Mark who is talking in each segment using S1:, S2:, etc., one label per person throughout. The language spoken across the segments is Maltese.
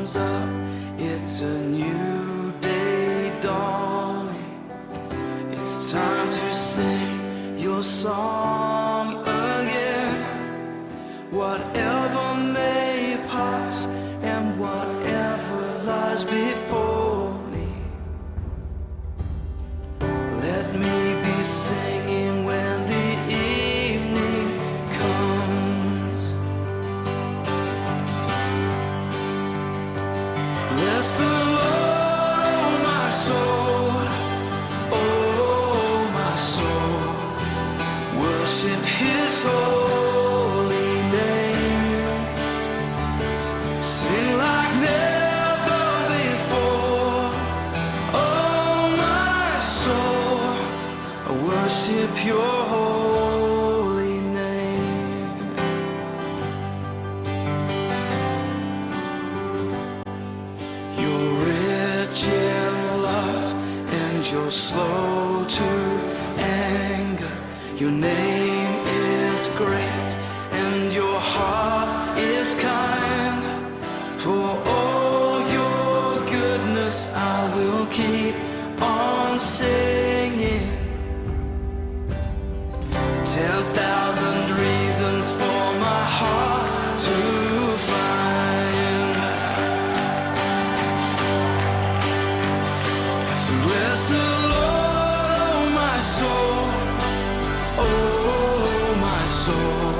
S1: comes up, it's a new day dawning. It's time to sing your song again. Whatever may pass and whatever lies before me, let me be singing when the evening comes. Bless the Lord, oh my soul, oh my soul. Worship His holy name. Sing like never before, oh my soul. I worship Your holy name. You're rich in love and you're slow to anger. Your name is great and your heart is kind. For all your goodness, I will keep on singing. 10,000 reasons for my heart to find. So bless the Lord, oh my soul, oh my soul.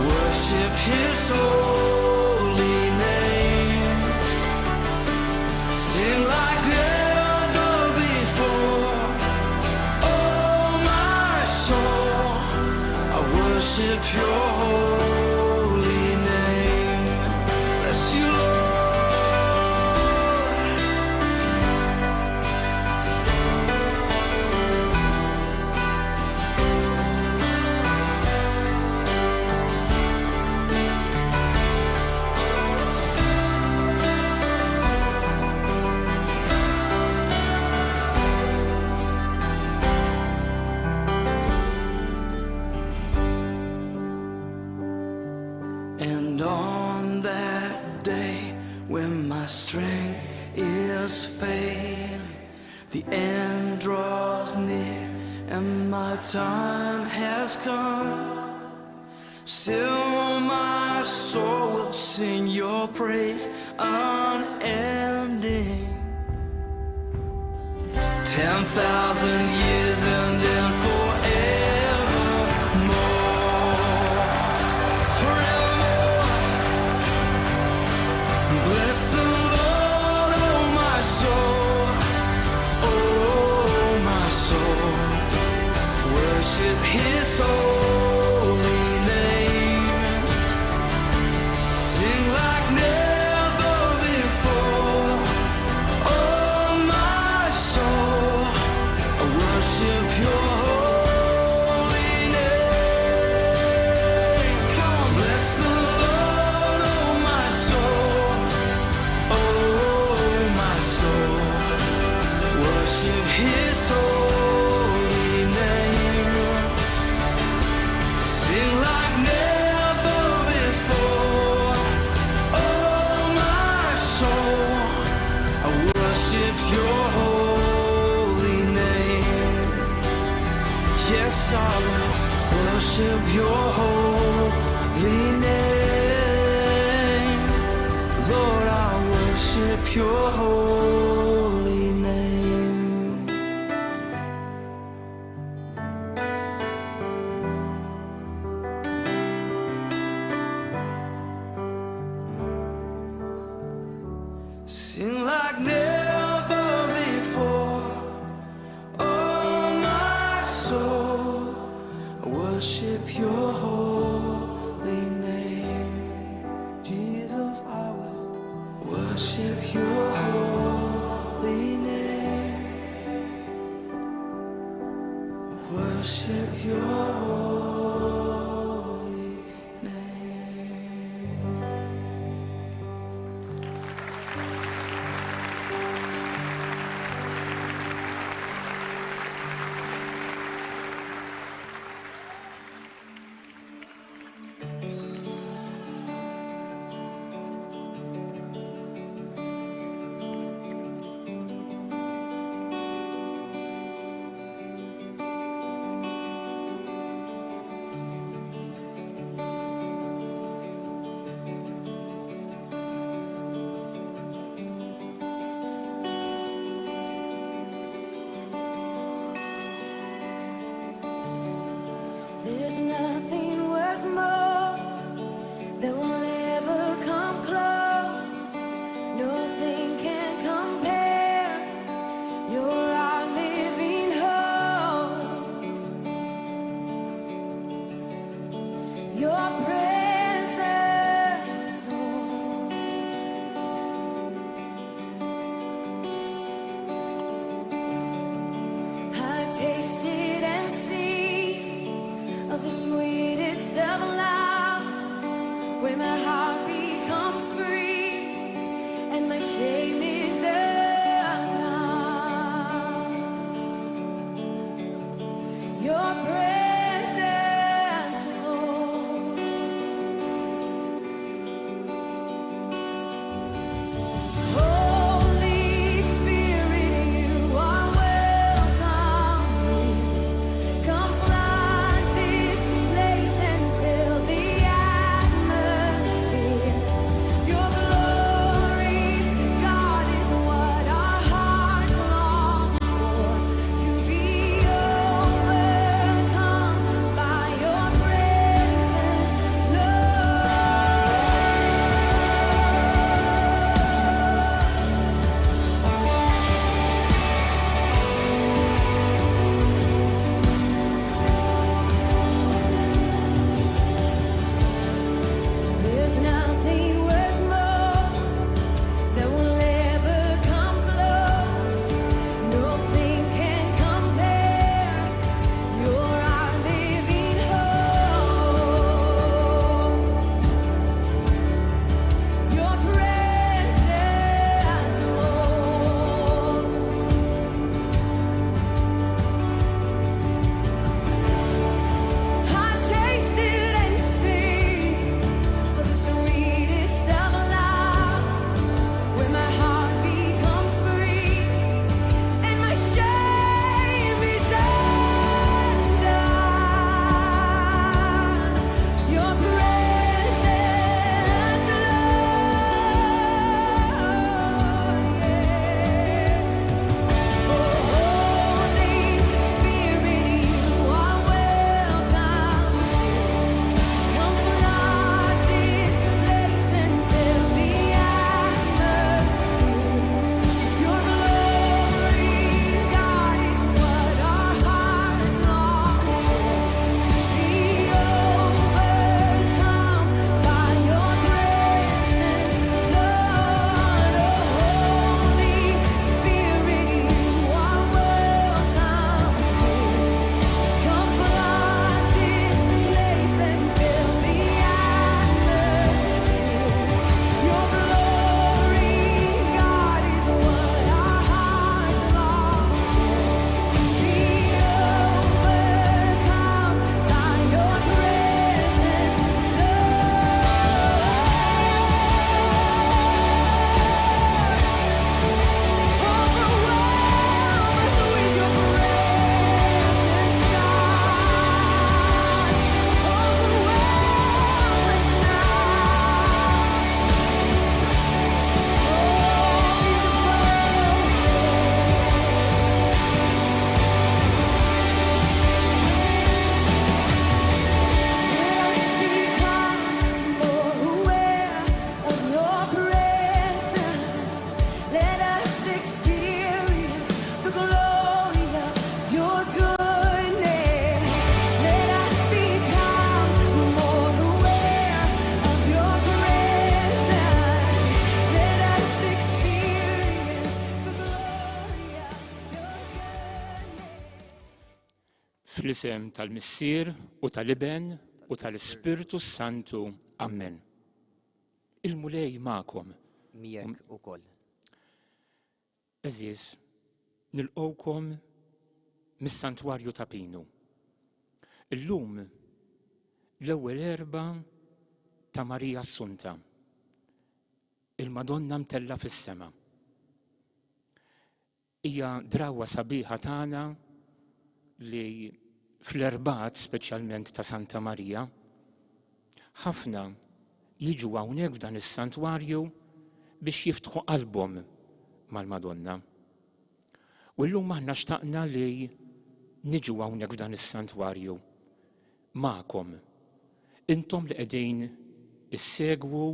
S1: Worship His holy name. Sing like never before, oh my soul. I worship Your holy name. Bless You, Lord. And on that day when my strength is failing, the end draws near and my time has come. Still, my soul will sing your praise unending. 10,000 years and then forevermore. Forevermore. Bless the Lord, oh my soul, oh my soul. Worship His holy name. Sing like never before, oh my soul. I worship Your holy name. Come on, bless the Lord, oh my soul, oh my soul. Worship His holy name. Sing like never before, oh my soul. I worship Your holy name. Yes, I will worship Your holy name. Lord, I worship Your holy name. Sing like never before, oh my soul. I worship Your holy name. Jesus, I will worship Your holy name. Worship Your holy name.
S2: Fl-isem tal-Missier u tal-Iben u tal-Ispirtu s-Santu. Amen. Il-Mulej magħkom.
S3: Miegħek ukoll.
S2: Għeżież, nilqgħukom mis-Santwarju ta' Pinu. Illum l-ewwel Erbgħa ta' Marija Assunta, il-Madonna mtellgħa fis-sema. Hija drawwa sabiħa tagħna li fl-Erbgħat speċjalment ta' Santa Marija, ħafna jiġu hawnhekk f'dan is-santwarju biex jiftħu qalbhom mal-Madonna. U llum aħna xtaqna li niġu hawnhekk f'dan is-santwarju magħkom. Intom li qegħdin issegwu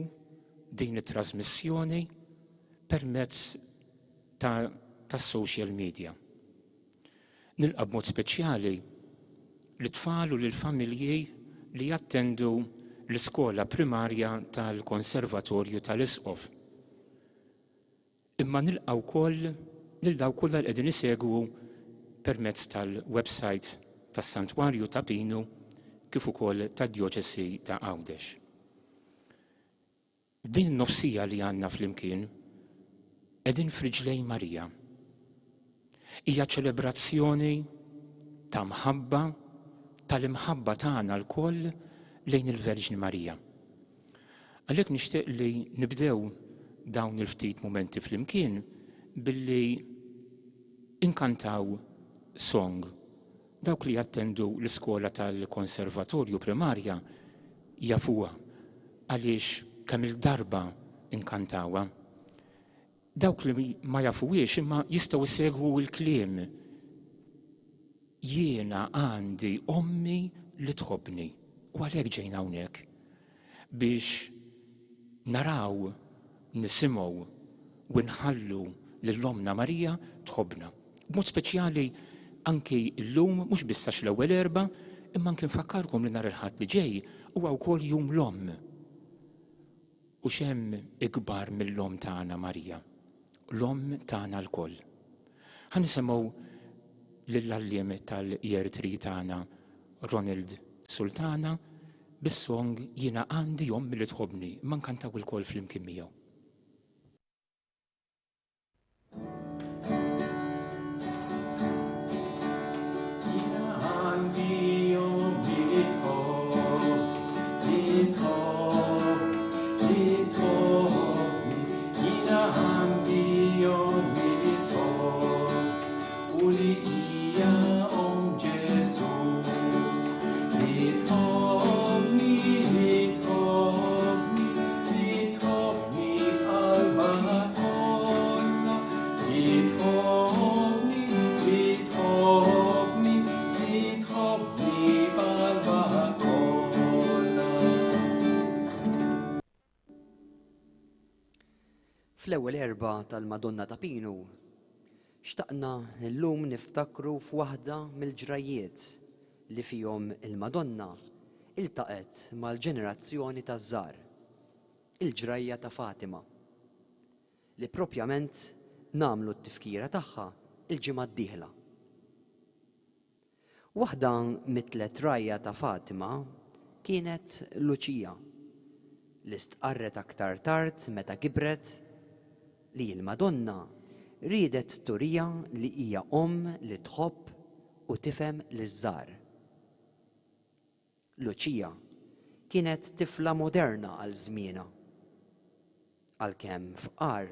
S2: din it-trasmissjoni permezz ta' tas-social media. Nilqa' b'mod speċjali lit-tfal u lill-familji li jattendu l-iskola primarja tal-Konservatorju tal-Isqof. Imma nilqa' wkoll lil dawk kollha li qegħdin isegwu permezz tal-website tas-Santwarju ta' Pinu kif ukoll tad-Djoċesi ta' Għawdex. F'din in-nofsija li għandna flimkien, qegħdin f'riġlejn Marija. Hija ċelebrazzjoni ta' mħabba, tal-imħabba tagħna lkoll lejn il-Verġni Marija. Għalhekk nixtieq li nibdew dawn il-ftit mumenti flimkien billi inkantaw song. Dawk li jattendu l-iskola tal-Konservatorju Primarja jafuha għaliex kemm-il darba nkantawha. Dawk li ma jafuhiex imma jistgħu jsegwu l-kliem. Jiena għandi ommi li tħobbni u għalhekk ġejna hawnhekk biex naraw, nisimgħu u nħallu lil Ommna Marija tħobbna. B'mod speċjali anki llum mhux biss għax l-ewwel Erbgħa, imma anki nfakkarkom li nhar il-Ħadd li ġej huwa wkoll Jum l-Omm. U x'hemm ikbar mill-Omm tagħna Marija, l-Omm tagħna lkoll. Ħa nisimgħu lill-għalliem tal-Year 3 tagħna Ronald Sultana bis-song Jiena għandi ommi li tħobbni, imma nkantaw ilkoll flimkien miegħu.
S3: Fl-ewwel Erbgħa tal-Madonna ta' Pinu, xtaqna llum niftakru f'waħda mill-ġrajjiet li fihom il-Madonna iltaqgħet mal-ġenerazzjoni taż-żgħar. il-ġrajja ta' Fatima, li propjament nagħmlu t-tifkira tagħha l-ġimgħa d-dieħla. Waħda mit-tlett rgħajja ta' Fatima kienet Luċija, li stqarret aktar tard meta kibret li l-Madonna riedet turiha li hija omm li tħobb u tifhem liż-żgħar. Lucia kienet tifla moderna għal żmienha. Għalkemm fqar,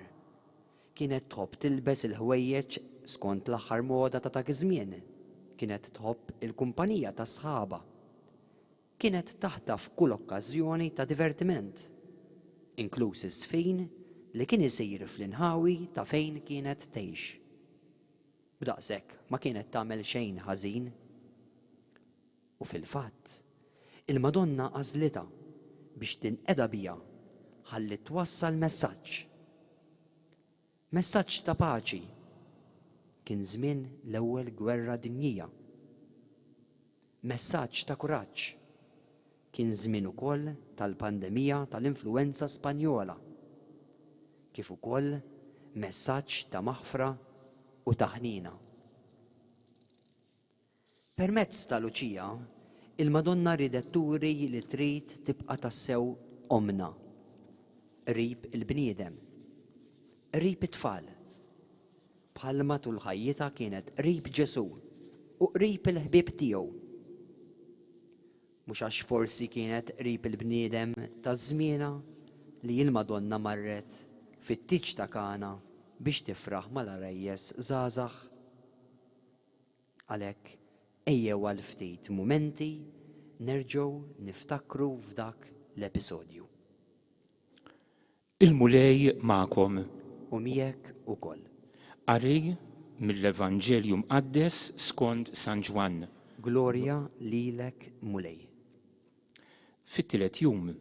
S3: kienet tħobb tilbes il-ħwejjeġ skont l-aħħar moda ta' dak iż-żmien, kienet tħobb il-kumpanija ta' sħabha. Kienet taħtaf kull okkażjoni ta' divertiment, inkluż iż-żfin li kien isir fl-inħawi ta' fejn kienet tgħix. B'daqshekk ma kienet tagħmel xejn ħażin. U fil-fatt, il-Madonna għażlitha biex tinqeda biha ħalli twassal messaġġ. Messaġġ ta' paċi. Kien żmien l-Ewwel Gwerra Dinjija. Messaġġ ta' kuraġġ. Kien żmien ukoll tal-pandemija tal-influwenza Spanjola. Kif ukoll messaġġ ta' maħfra u ta' ħniena. Permezz ta' Luċija, il-Madonna riedet turi li trid tibqa' tassew ommna, qrib il-bniedem, qrib it-tfal, bħalma tul ħajjitha kienet qrib Ġesù u qrib il-ħbieb tiegħu. Mhux għax forsi kienet qrib il-bniedem ta' żmienha li l-Madonna marret fit-tieġ ta' Kana biex tifraħ mal-għarajjes żgħażagħ. Għalhekk, ejjew għal ftit mumenti nerġgħu niftakru f'dak l-episodju.
S2: Il-Mulej magħkom.
S3: U miegħek ukoll.
S2: Qari mill-Evanġelju Mqaddes skont San Ġwann.
S3: Glorja lilek Mulej.
S2: Fit-tielet jum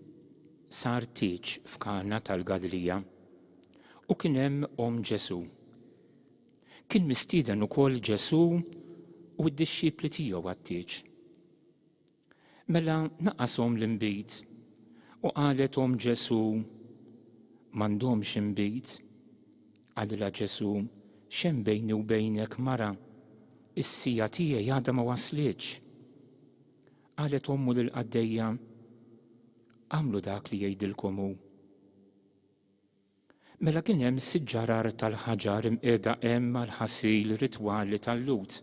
S2: sar tieġ f'Kana tal-Galilija, u kien hemm omm Ġesù. Kien mistieden ukoll Ġesù u d-dixxipli tiegħu għat-tieġ. Mela naqashom l-inbid, u qalet omm Ġesù, M'għandhomx inbid. Qalilha Ġesù, X'hemm bejni u bejnek, mara? Is-siegħa tiegħi għadha ma waslitx. Qalet ommu lill-qaddejja, Agħmlu dak li jgħidilkom hu. Mela kien hemm siġġarar tal-ħaġar imqiegħda hemm għall-ħasil ritwali tal-Lhud.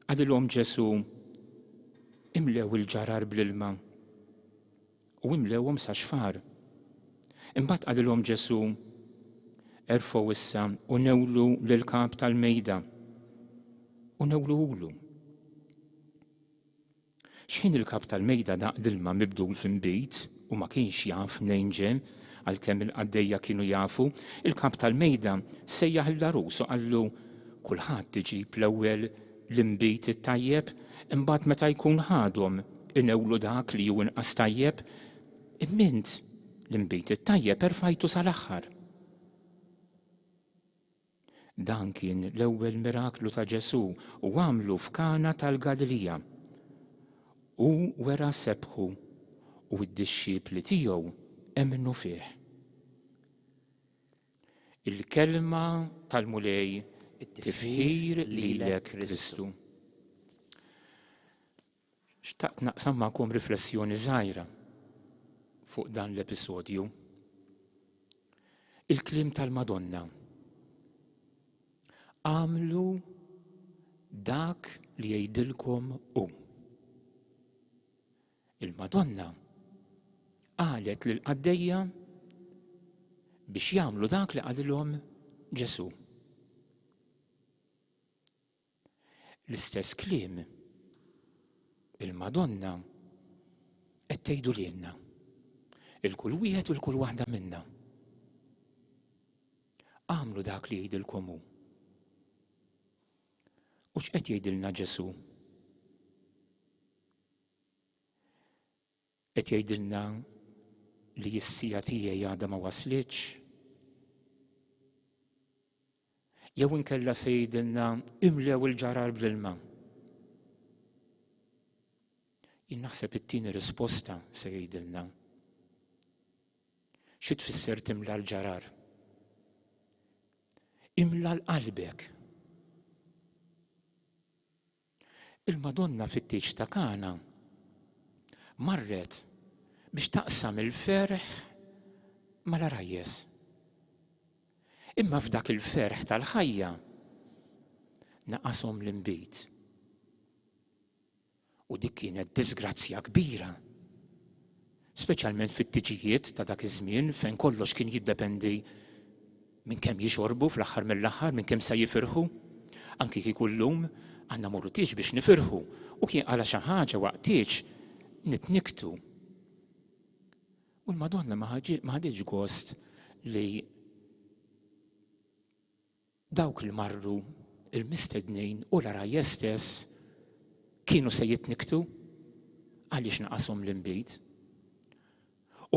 S2: Qalilhom Ġesù, Imlew il-ġarar bl-ilma. U imlewhom sa xfar. Imbagħad qalilhom Ġesù, Erfgħu issa u newlu lill-kap tal-mejda. U newluhulu. X'ħin il-kap tal-mejda daq l-ilma mibdul f'inbid u ma kienx jaf mnejn ġie, għalkemm il-qaddejja kienu jafu, il-kap tal-mejda sejjaħ lill-għarus u qallu, Kulħadd iġib l-ewwel l-inbid it-tajjeb, imbagħad meta jkun ħadhom inewlu dak li hu inqas tajjeb, imma int l-inbid it-tajjeb erfajtu sal-aħħar. Dan kien l-ewwel miraklu ta' Ġesù u għamlu f'Kana tal-Galilija. Hu wera sebħu u d-dixxipli tiegħu emmnu fih. Il-kelma tal-Mulej tifħir lilek Kristu. Xtaqt naqsam magħkom riflessjoni żgħira fuq dan l-episodju. Il-kliem tal-Madonna. Għamlu dak li jgħidilkom hu. Il-Madonna qalet lil qaddejja biex jagħmlu dak li qalilhom Ġesù. L-istess kliem il-Madonna qed tgħidu lilna. Il-kull wieħed u l-kull waħda minna. Għamlu dak li jgħidilkom hu. U x'qed jgħidilna Ġesù? Qed jgħidilna li s-sija tiegħi għadha ma waslitx? Jew inkella se jgħidilna imlew il-ġarar bl-ilma? Jien naħseb it-tieni risposta se jgħidilna. Xi tfisser timla l-ġarar? Imla l-qalbek. Il-Madonna fit-tieġ ta' Kana marret biex taqsam il-ferħ mal-għarajjes. Imma f'dak il-ferħ tal-ħajja naqashom l-inbid. U dik kienet diżgrazzja kbira. Speċjalment fit-tiġijiet ta' dak iż-żmien fejn kollox kien jiddependi minn kemm jixorbu fl-aħħar mill-aħħar, minn kemm se jifirħu. Anki kieku llum għandna morru tieġ biex nifirħu u kien qala xi ħaġa waqt tieġ nitniktu. U l-Madonna ma ħaditx gost li Dawk li marru, il-mistednin u l-għarajjes stess, kienu se jitnikktu għaliex naqashom l-inbid.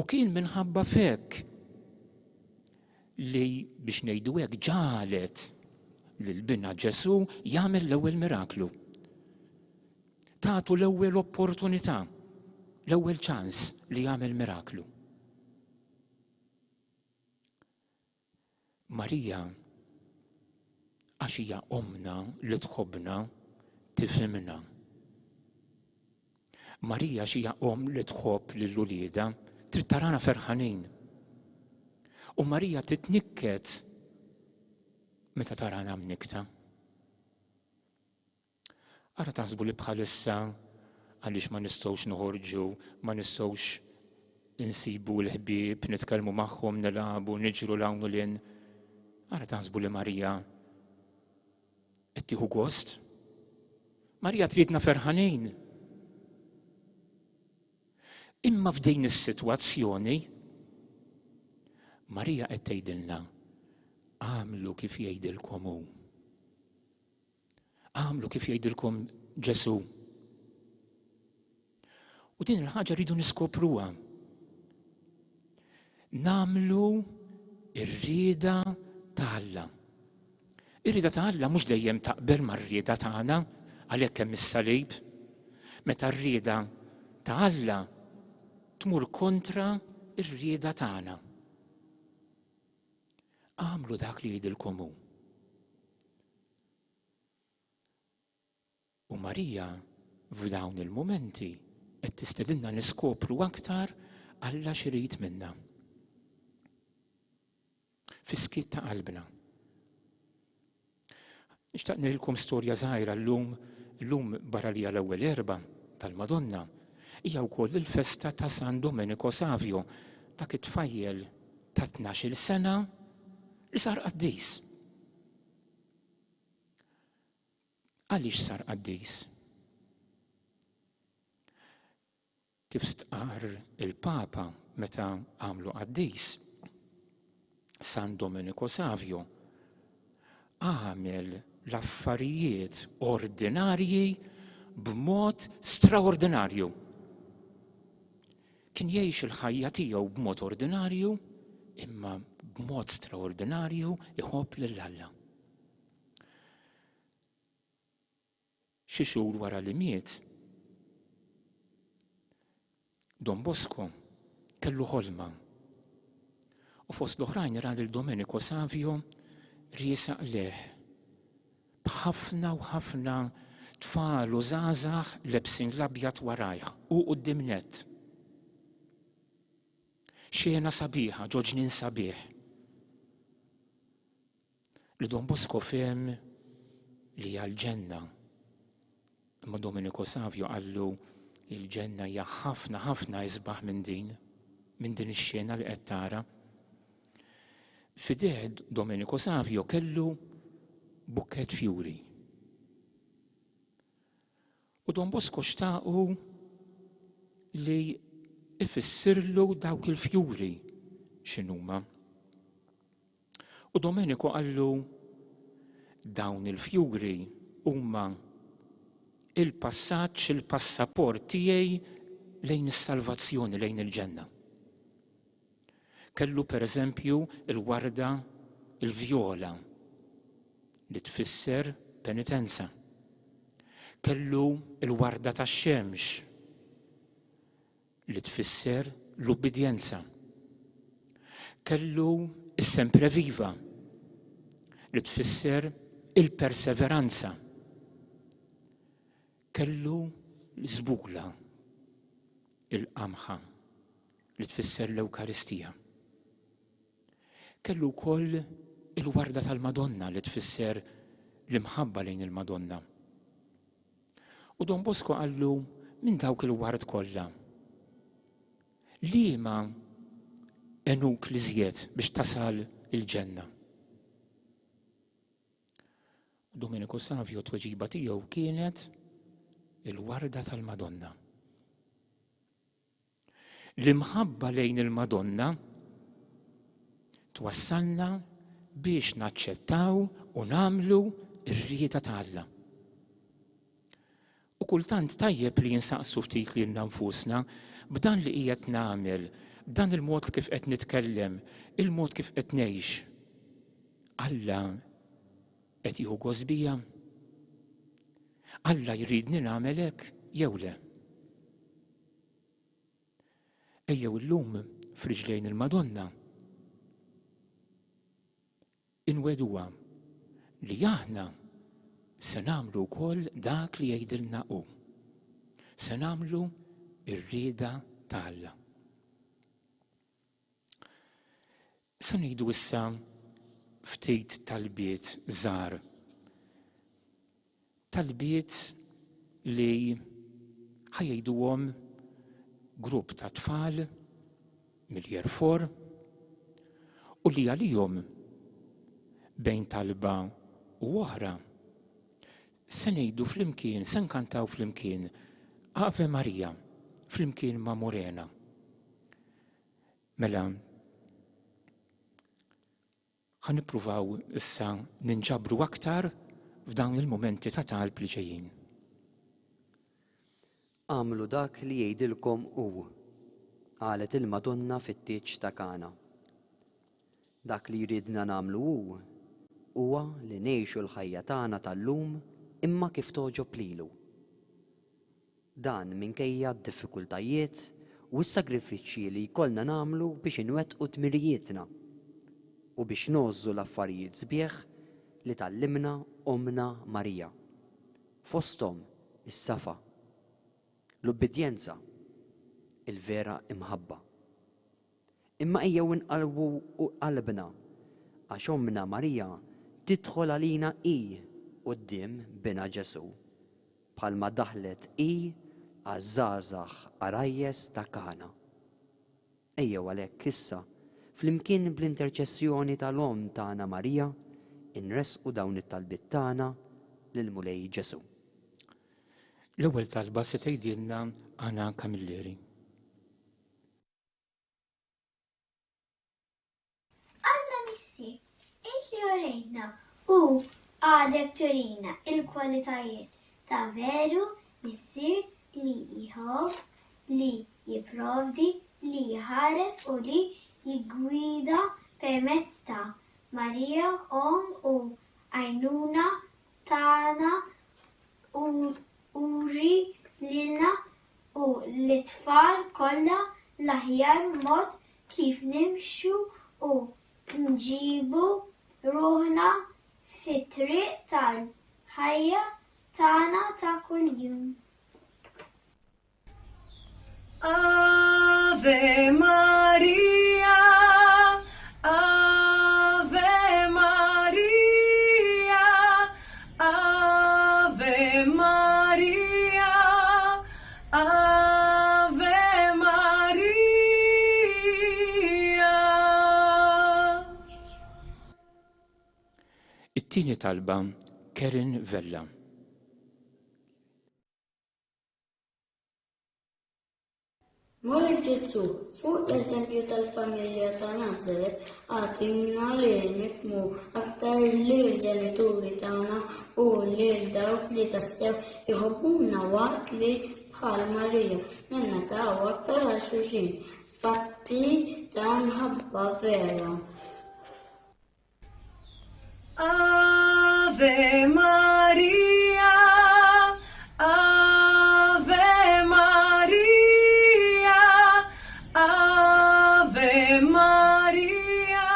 S2: U kien minħabba f'hekk li biex ngħidu hekk ġagħlet lil binha Ġesù jagħmel l-ewwel miraklu. Tagħtu l-ewwel opportunità, l-ewwel ċans li jagħmel miraklu. Marija, għax hija ommna li tħobbna, tifhimna. Marija xi omm li tħobb lil uliedha, trid tarana ferħanin. U Marija titnikket meta tarana mnikta. Ara taħsbu li bħalissa għaliex ma nistgħux noħorġu, ma nistgħux insibu l-ħbieb, nitkellmu magħhom, nilagħbu, niġru 'l hawn u 'l Ara taħsbu li Marija qed tieħu gost? Marija tridna ferħanin. Imma f'din is-sitwazzjoni Marija qed tgħidilna għamlu kif jgħidilkom hu. Għamlu kif jgħidilkom Ġesu. U din il-ħaġa rridu niskopruha. Namlu ir-rieda ta' Alla. Ir-rieda ta' Alla mhux dejjem taqbel mar-rieda tagħna għalhekk hemm is-salib. Meta r-rieda ta' Alla tmur kontra r-rieda tagħna. Għamlu dak li jgħidilkom hu. U Marija f'dawn il-mumenti qed tistedinna niskopru aktar Alla x'irid minna. Fis-skiet ta' qalbna. Nixtaq ngħidilkom storja żgħira llum, llum barra li l-ewwel erba tal-Madonna, hija wkoll il-festa ta' San Domenico Savio, dak it-tfajjel ta' 12-il sena li sar qaddis. Għaliex sar qaddis? Kif stqarr il-Papa meta għamlu qaddis, San Domenico Savio għamel l-affarijiet ordinarji b'mod straordinarju. Kien jgħix il-ħajja tiegħu b'mod ordinarju, imma b'mod straordinarju iħobb lil Alla. Xi xhur wara li miet, Don Bosco kellu ħolma. U fost l-oħrajn ra lil Domenico Savio riesaq leh b'ħafna u ħafna tfal u żgħażagħ lebsin l-abjad warajh u quddiem nett. Xena sabiħa, ġo ġnien sabiħ. Li Don Bosco fehem li hija l-ġenna. Imma Domenico Savio qallu il-ġenna hija ħafna ħafna isbaħ minn din, minn din ix-xena li qed tara. F'idejh Domenico Savio kellu bukket fjuri. U Don Bosco xtaqu li ifissirlu dawk il-fjuri x'inhuma. U Domenico qallu dawn il-fjuri huma il-passaġġ, il-passaport tiegħi lejn is-salvazzjoni, lejn il-ġenna. Kellu per eżempju il-warda il-vjola li tfisser penitenza. Kellu il-warda tax-xemx li tfisser l-ubbidjenza. Kellu s-sempre viva li tfisser il-perseveranza. Kellu l-żbula, il-qamħa li tfisser l-Ewkaristija. Kellu wkoll il-warda tal-Madonna li tfisser l-imħabba lejn il-Madonna. U Don Bosco qallu minn dawk il-ward kollha. Liema enuk li żjed biex tasal il-ġenna. U Domenico Savio tweġiba tiegħu kienet il-warda tal-Madonna. L-imħabba lejn il-Madonna twassalna biex naċċettaw u nagħmlu r-rieda ta' Alla. U kultant tajjeb li jinsaqsu ftit lilna nfusna b'dan li qiegħed nagħmel, b'dan il-mod kif qed nitkellem, il-mod kif qed ngħix. Alla qed jieħu gost bija? Alla jridni nagħmel hekk jew le? Ejjew illum f'riġlejn il-Madonna inweduha li aħna se nagħmlu wkoll dak li jgħidilna hu. Se nagħmlu r-rieda ta' Alla. Se ngħidu issa ftit talbiet żgħar. Talbiet li ħajjduhom grupp ta' tfal mill-Year 4 u li għalihom bejn talba u oħra se ngħidu flimkien, se nkantaw flimkien Ave Maria flimkien ma' Morena. Mela, ħa nippruvaw issa ninġabru aktar f'dawn il-mumenti ta' talb li ġejjin.
S3: Agħmlu dak li jgħidilkom hu, qalet il-Madonna fit-tieġ ta' Kana. Dak li jridna nagħmlu hu huwa li ngħixu l-ħajja tagħna tal-lum imma kif togħġob lilu. Dan minkejja d-diffikultajiet u s-sagrifiċċji li jkollna nagħmlu biex inwettqu dmirijietna u biex ngħożżu l-affarijiet sbieħ li tgħallimna Ommna Marija, fosthom is-safa, l-ubbidjenza, il-vera imħabba. Imma ejjew inqalbu qalbna għax Ommna Marija tidħol għalina hi quddiem Binha Ġesù. Bħalma daħlet hi għaż-żgħażagħ għarajjes ta' Kana. Ejjew għalhekk issa, flimkien bl-interċessjoni ta' l-Omm tagħna Marija, inressqu dawn it-talbiet tagħna lill-Mulej Ġesù.
S2: L-ewwel talba se tgħidilna Anna Camilleri.
S4: Alla Missier, int li urejtna u għadek turina il-kwalitajiet ta' veru missier li jħobb, li jipprovdi, li jħares u li jiggwida permezz ta' Marija Omm u għajnuna tagħna uri lilna u lit-tfal kollha l-aħjar mod kif nimxu u nġibu ruħna fit-triq tal-ħajja tagħna ta' kuljum.
S1: Ave Maria, Ave Maria, Ave Maria, Ave Maria.
S2: It-tieni talba Karen Vella.
S5: Mulej Ġesù, fuq l-eżempju tal-familja ta' Nazaret, agħtina li nifhmu aktar lill-ġenituri tagħna u lil dawk li tassew iħobbuna waqt li bħal Marija ningħataw aktar għal xulxin f'atti ta' mħabba vera.
S1: Ave Maria, Ave Maria, Ave Maria,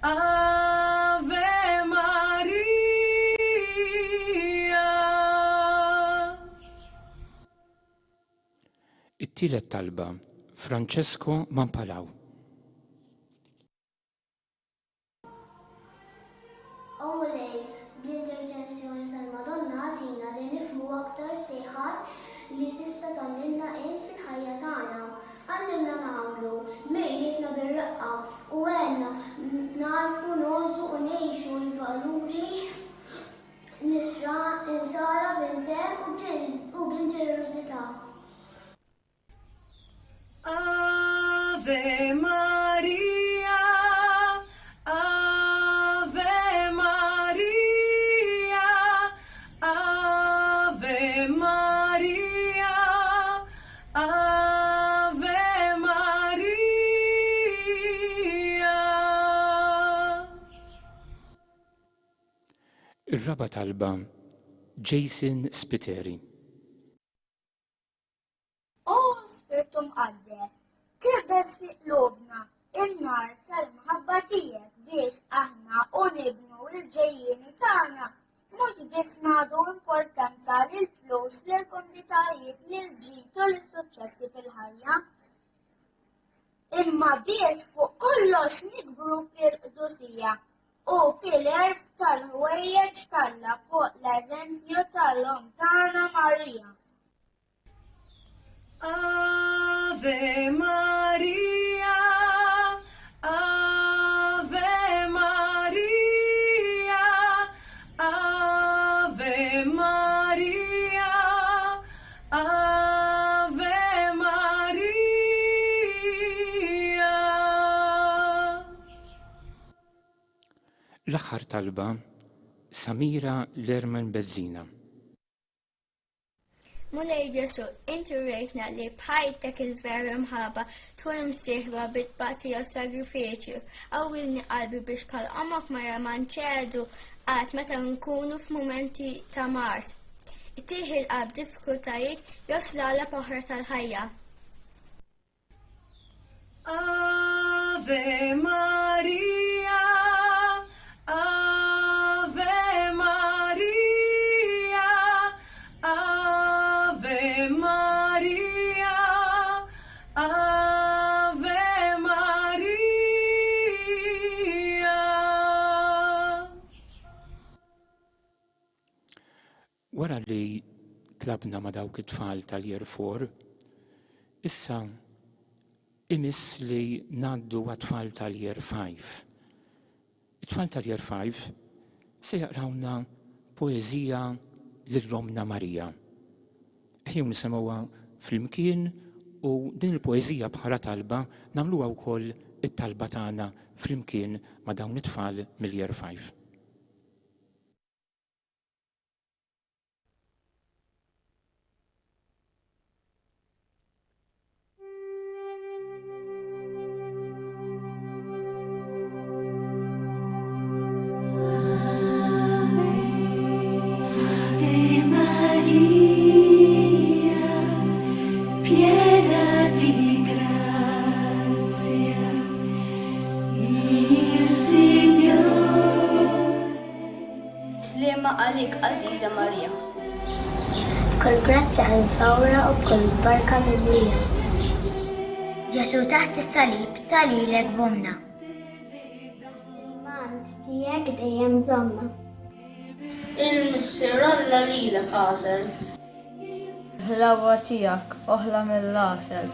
S1: Ave Maria.
S2: It-tielet talba, Francesco Mampalaw.
S4: O Mulej, bl-interċessjoni tal-Madonna agħtina li nifhmu aktar sejħat li tista' tagħmlilna int fil-ħajja tagħna. Għallimna nagħmlu dmirijietna bir-reqqa u għenna nagħrfu ngħożżu u ngħixu l-valuri Nsara b'impenn u bil-ġenerożità.
S1: Ave Maria, Ave Maria, Ave Maria, Ave Maria.
S2: Ir-raba' talba, Jason Spiteri.
S6: O Spirtu Mqaddes, tilbes fi qlubna in-nar tal-imħabba tiegħek biex aħna u nibnu l-ġejjieni tagħna. Mhux biss nagħtu importanza lill-flus, lill-kumditajiet, lill-ġid u lis-suċċessi fil-ħajja, imma biex fuq kollox nikbru fil-qdusija u fil-għerf tal-ħwejjeġ t'Alla fuq l-eżempju tal-Omm tagħna Marija.
S7: Ave Maria, Ave Maria, Ave Maria, Ave Maria.
S2: L-aħħar talba, Samira Lerman Bezzina.
S8: Mulej Ġesù, inti wrejtna li b'ħajtek il-vera mħabba tkun imsieħba bit-tbatija u sagrifiċċju. Qawwilni qalbi biex bħal ommok Marija ma nċedu qatt meta nkunu f'mumenti ta' mard. Itih il-qalb diffikultajiet jew slaleb oħra tal-ħajja.
S7: Ave Maria, Ave Maria, Ave Maria, Ave Maria.
S2: Wara li tlabna ma' dawk it-tfal tal-Year 4, issa imiss li ngħaddu għat-tfal tal-Year 5. It-tfal tal-Year 5 se jaqrawna poeżija lil Ommna Marija. Ejjew nisimgħuha flimkien u din il-poeżija bħala talba nagħmluha wkoll it-talba tagħna flimkien ma' dawn it-tfal mill-Year 5.
S8: Sliema għalik għażiża Marija.
S4: B'kull grazzja imfawra u b'kull barka mimlija. Ġesù taħt is-salib ta lilek b'ommna. Fil-mant tiegħek dejjem żommna.
S5: Il-Missier Alla lilek għażel.
S9: Il-ħlawa tiegħek oħla mill-għasel.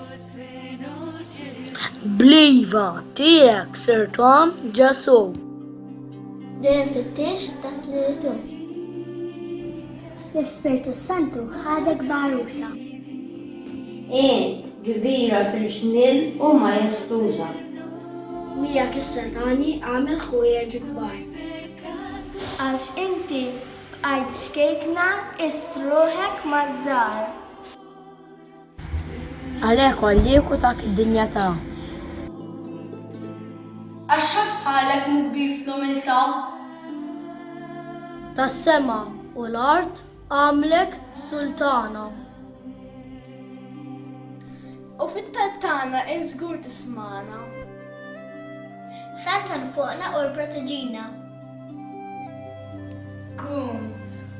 S5: Bl-iva tiegħek sirt omm Ġesù.
S4: Dejjem fittix dak li rid hu. L-Ispirtu s-Santu ħadek b'għarusa.
S10: Int kbira fil-ġmiel u majestuża.
S4: Miegħek is-setgħani għamel ħwejjeġ kbar.
S8: Għax inti Bqajt ċkejkna qist ruħek maż-żgħar.
S5: Għalhekk għolliek u tak id-dinjatà.
S8: Għax ħadd bħalek mhu kbir fl-umiltà.
S5: Tas-sema u l-art għamlek sultana.
S8: U fit-talb tagħna int żgur tismagħna.
S4: Saltan fuqna u pproteġina.
S8: Qum,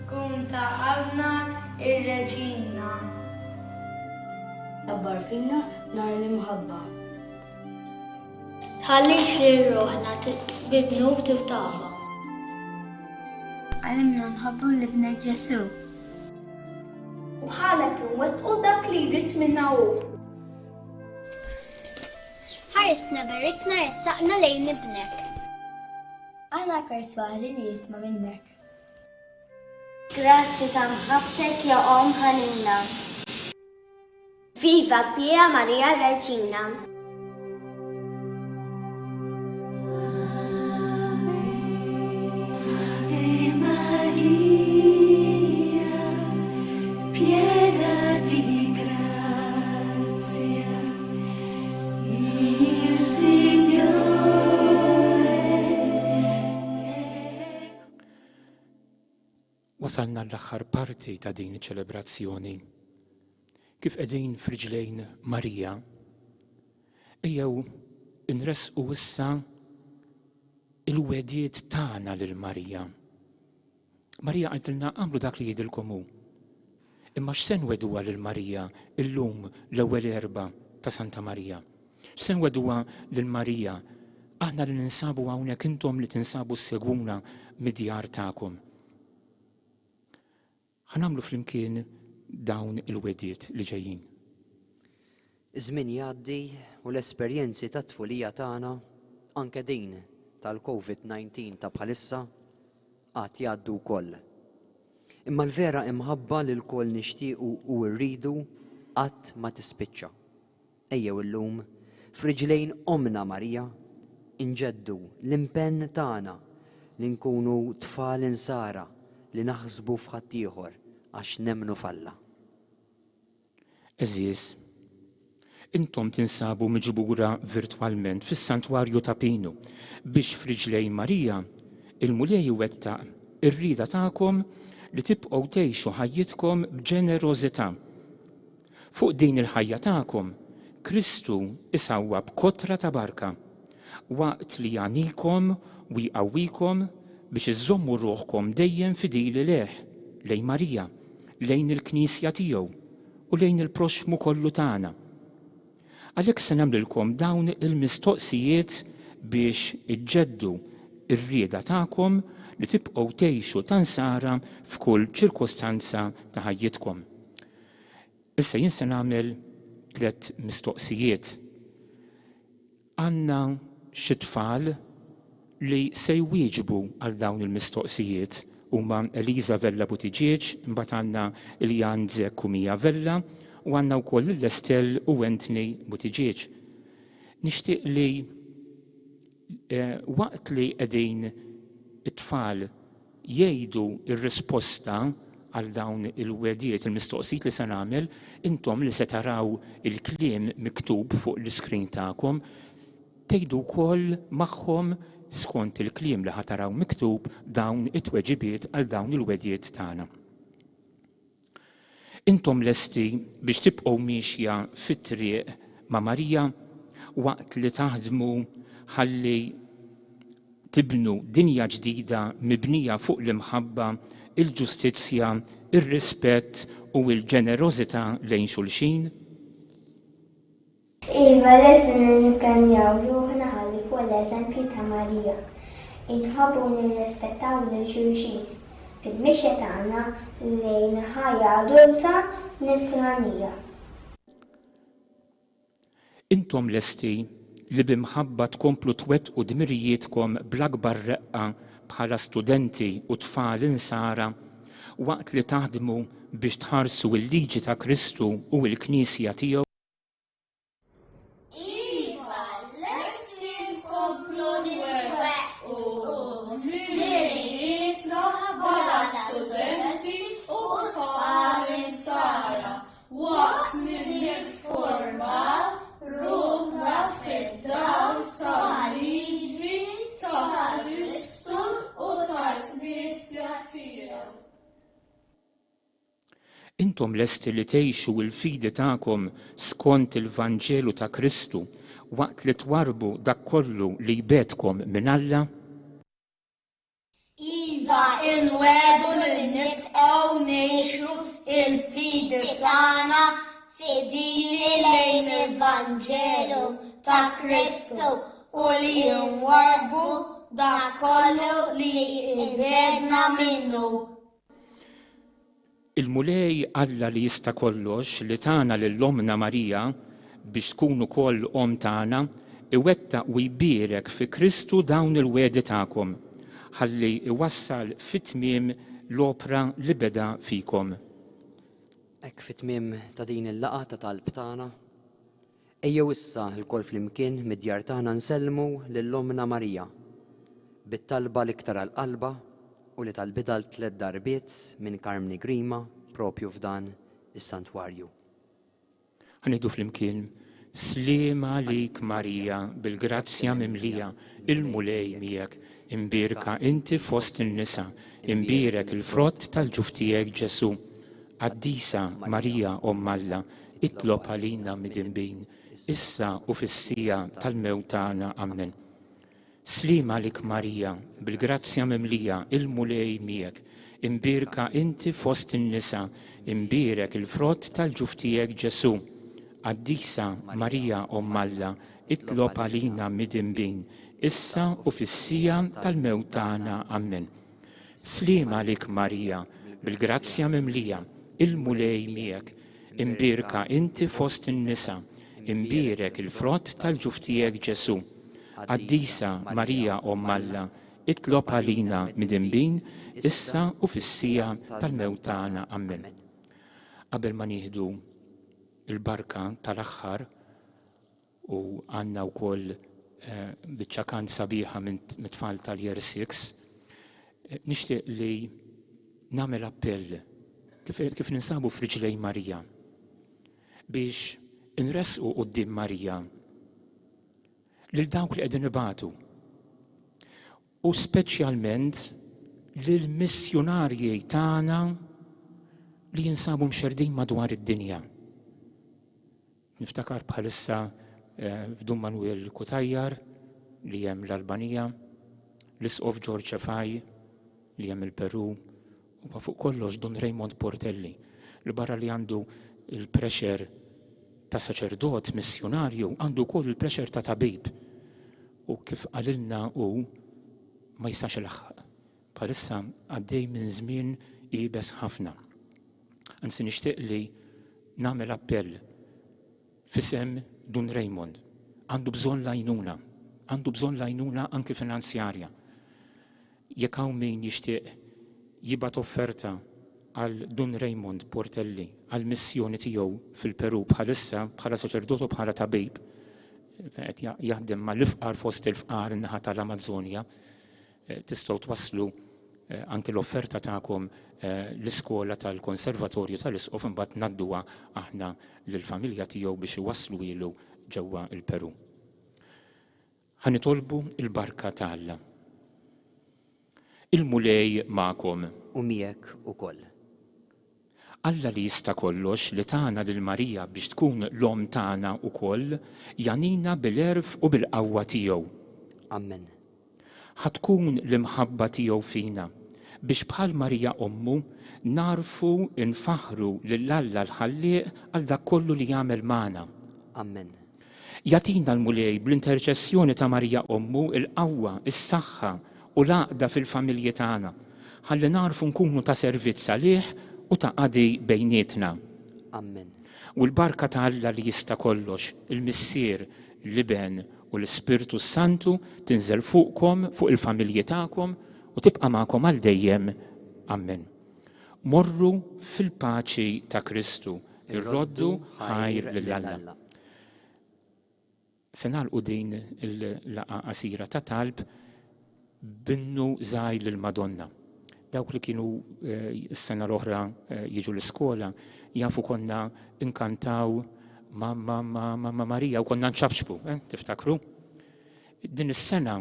S8: qum ta' qalbna ir-Reġina.
S5: Kabbar fina nar l-imħabba.
S4: Tħallix lil ruħna bid-dnub tirtaba.
S8: Għallimna nħobbu 'l Ibnek Ġesù. U bħalek inwettqu dak li jrid minna hu.
S4: Ħarisna berikna ressaqna lejn Ibnek. Aħna persważi li jisma' minnek.
S8: Grazzi ta' mħabbtek ja Omm ħanina.
S4: Viva kbira Marija Reġina.
S2: Wasalna l-aħħar parti ta' din iċ-ċelebrazzjoni. Kif qegħdin f'riġlejn Marija, ejjew inressqu issa il-wegħdiet tagħna lil Marija. Marija qaltilna għamlu dak li jgħidilkom hu. Imma x'se nweduha lil Marija illum l-ewwel Erbgħa ta' Santa Marija? X'se nweduha lil Marija aħna li ninsabu hawnhekk intom li tinsabu ssegwuna mid-djar tagħkom? Ħa nagħmlu flimkien dawn il-wegħdiet li ġejjin.
S3: Iż-żmien jgħaddi u l-esperjenzi tat-tfulija tagħna, anke din tal-Covid 19 ta' bħalissa, għad jgħaddu wkoll. Imma l-vera imħabba li lkoll nixtiequ u rridu qatt ma tispiċċa. Ejjew illum, f'riġlejn Ommna Marija, inġeddu l-impenn tagħna li nkunu tfal insara li naħsbu f'ħaddieħor għax nemmnu f'Alla.
S2: Għeżież, intom tinsabu miġbura virtwalment fis-Santwarju ta' Pinu biex f'riġlejn Marija, il-Mulej iwettaq ir-rieda tagħkom li tibqgħu tgħixu ħajjitkom b'ġenerożità. Fuq din il-ħajja tagħkom, Kristu isawwab kotra ta' barka, waqt li jagħnikom u jqawwikom biex iżżommu ruħkom dejjem fidili lejh, lejn Marija, lejn il-Knisja tiegħu u lejn il-proxxmu kollu tagħna. Għalhekk se nagħmlilkom dawn il-mistoqsijiet biex iġġeddu r-rieda tagħkom li tibqgħu tgħixu ta' Nsara f'kull ċirkostanza ta' ħajjitkom. Issa jien se nagħmel tlett mistoqsijiet. Għandna xi tfal li se jwieġbu għal dawn il-mistoqsijiet. Huma Eliza Vella Buttigieg, imbagħad għandna Iljan Zek u Mia Vella u għandna wkoll lil Estelle u Anthony Buttigieg. Nixtieq li eh, waqt li qegħdin it-tfal jgħidu r-risposta għal dawn il-wegħdiet, il-mistoqsijiet li se nagħmel, intom li se taraw il-kliem miktub fuq l-iskrin tagħkom, tgħidu wkoll magħhom skont il-kliem li ħa taraw miktub dawn it-tweġibiet għal dawn il-wegħdiet tagħna. Intom lesti biex tibqgħu miexja fit-triq ma' Marija waqt li taħdmu ħalli tibnu dinja ġdida mibnija fuq l-imħabba, il-ġustizzja, ir-rispett u l-ġenerożità lejn xulxin?
S4: Iva, lesti li nimpenjaw ruħna ħalli fuq l-eżempju ta' Marija, inħobbu u nirrispettaw lil xulxin fil-mixja tagħna lejn ħajja adulta Nisranija.
S2: Intom lesti li bi mħabba tkomplu twettqu dmirijietkom bl-akbar reqqa bħala studenti u tfal Insara waqt li taħdmu biex tħarsu l-liġi ta' Kristu u l-Knisja tiegħu?
S6: Iva, lesti nkomplu nwettqu dmirijietna bħala studenti u tfal Insara waqt li nifformaw ruħna fid-dawl tal-liġi ta' Kristu u tal-Knisja tiegħu.
S2: Intom lesti li tgħixu l-fidi tagħkom skont il-Vanġelu ta' Kristu waqt li twarrbu dak kollu li jbegħdkom minn Alla?
S6: Iva, inwiegħdu li nibqgħu ngħixu l-fidi tagħna fidili lejn il-Vanġelu ta' Kristu u li nwarrbu dak kollu li jbegħdna minnu.
S2: Il-Mulej Alla li jista' kollox li tana lil Ommna Marija biex tkun ukoll Omm tagħna, iwettaq u jbierek fi Kristu dawn il-wegħdi tagħkom, ħalli jwassal fit-tmiem l-opra li beda fikom.
S3: Hekk fit-tmiem ta' din il-laqgħa ta' talb tagħna, Ejjew issa lkoll flimkien mid-djar tagħna nsellmu lil Ommna Marija bit-talba l-iktar għal qalbha u li talbitha għal tlett darbiet minn Karmni Grima propju f'dan is-santwarju.
S2: Ħa ngħidu flimkien, Sliem għalik Marija bil-grazzja mimlija, il-Mulej miegħek, imbierka inti fost in-nisa, imbierek il-frott tal-ġuf tiegħek Ġesù. Qaddisa Marija Omm Alla, Itlob għalina midinbin, issa u fis-siegħa tal-mewt tagħna. Ammen. Sliem għalik Marija, bil-grazzja mimlija, il-Mulej miegħek. Imbierka inti fost in-nisa, imbierek il-frott tal-ġuf tiegħek Ġesù. Qaddisa Marija Omm Alla, itlob għalina midinbin, issa u fis-siegħa tal-mewt tagħna. Ammen. Sliem għalik Marija, bil-grazzja mimlija, il-Mulej miegħek. Imbierka inti fost in-nisa, imbierek il-frott tal-ġuf tiegħek Ġesù. Qaddisa Marija Omm Alla, itlob għalina midinbin, issa u fis-siegħa tal-mewt tagħna. Ammen. Qabel ma nieħdu l-barka tal-aħħar, U għandna wkoll eh, biċċa kant sabiħa mit-tfal tal-Year 6. Eh, nixtieq li nagħmel appell kif, kif ninsabu f'riġlej Marija biex inresqu quddiem Marija lil dawk li qegħdin ibatu u speċjalment lil missjunarji tagħna li jinsabu mxerdin madwar id-dinja. Niftakar bħalissa f'Dun Manuel Cutajar li hemm l-Albanija, l-Isqof George Cefai li hemm il-Peru, u fuq kollox Dun Raymond Portelli li barra li għandu il-pressure ta' saċerdot missjunarju għandu wkoll il-pressure ta' tabib. U kif qalilna hu ma jistax ilaħħaq. Bħalissa għaddej minn żmien iebes ħafna. Anzi nixtieq li nagħmel appell f'isem Dun Raymond. Għandu bżonn l-għajnuna, għandu bżonn l-għajnuna anki finanzjarja. Jekk hawn min jixtieq jibgħat offerta għal Dun Raymond Portelli għal missjoni tiegħu fil-Peru bħalissa bħala saċerdot u bħala tabib fejn qed jaħdem mal-ifqar fost il-fqar in-naħa tal-Amazzonja, Tistgħu twasslu anki l-offerta tagħkom l-iskola tal-Konservatorju tal-Isqof imbagħad ngħadduha aħna lill-familja tiegħu biex iwassluhielu ġewwa l-Peru. Ħa nitolbu l-barka ta' Alla. Il-Mulej magħkom.
S3: U miegħek ukoll.
S2: Alla li jista' kollox li tana lil Marija biex tkun l-Omm tagħna wkoll, jagħnina bil-għerf u bil-qawwa tiegħu.
S3: Ammen.
S2: Ħa tkun l-imħabba tiegħu fina, biex bħal Marija Ommu, nagħrfu nfaħħru lil Alla l-Ħallieq għal dak kollu li jagħmel magħna.
S3: Ammen.
S2: Jagħtina l-Mulej bl-interċessjoni ta' Marija Ommu l-qawwa, is-saħħa u l-għaqda fil-familji tagħna, ħalli nagħrfu nkunu ta' servizz għalih u ta' qadi bejnietna.
S3: Ammen.
S2: U l-barka ta' Alla li jista' kollox, il-Missier, l-Iben u l-Ispirtu s-Santu tinżel fuqkom, fuq il-familji tagħkom u tibqa' magħkom għal dejjem. Ammen. Morru fil-paċi ta' Kristu, irroddu ħajr lil Alla. Se nagħlqu din il-laqgħa qasira ta' talb b'innu żgħir lill-Madonna. Dawk li kienu eh, s-sena l-oħra eh, jiġu l-iskola jafu konna inkantaw Mamma Mamma Marija u konna nċabċbu, eh, tiftakru? Din is-sena,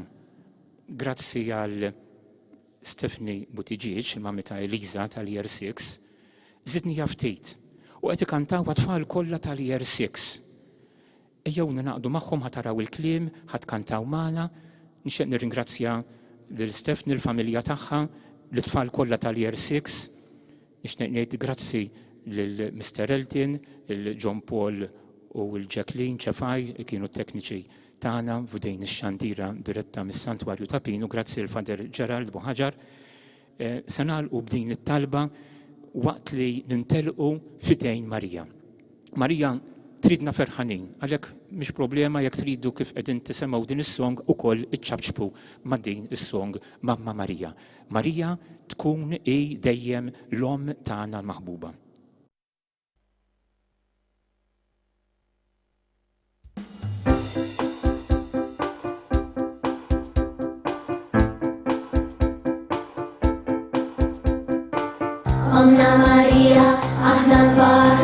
S2: grazzi għal Stephanie Buttigieg, il-mami ta' Eliza tal-Year 6, żidnija ftit u qed ikantaw għat-tfal kollha tal-Year 6. Ejjew ningħaqdu magħhom ħa taraw il-kliem, ħa tkantaw magħna. Nixtieq nirringrazzja lil Stephanie, l-familja tagħha, lit-tfal kollha tal-Year 6. Nixtieq ngħid grazzi lil Mister Elton, il John Paul u l Jacqueline Cefai li kienu t-tekniċi tagħna f'din ix-xandira diretta mis-Santwarju ta' Pinu, grazzi lil Father Gerald Buhaġar. Eh, se nagħlqu b'din it-talba waqt li nintelqu f'idejn Marija. Marija tridna ferħanin, għalhekk mhix problema jekk tridu kif qegħdin tisemgħu din is-song ukoll iċċabċbu ma' din is-song Mamma Marija. Marija tkun hi dejjem l-omm tagħna l-maħbuba.
S11: Omna Marija, aħna nfar.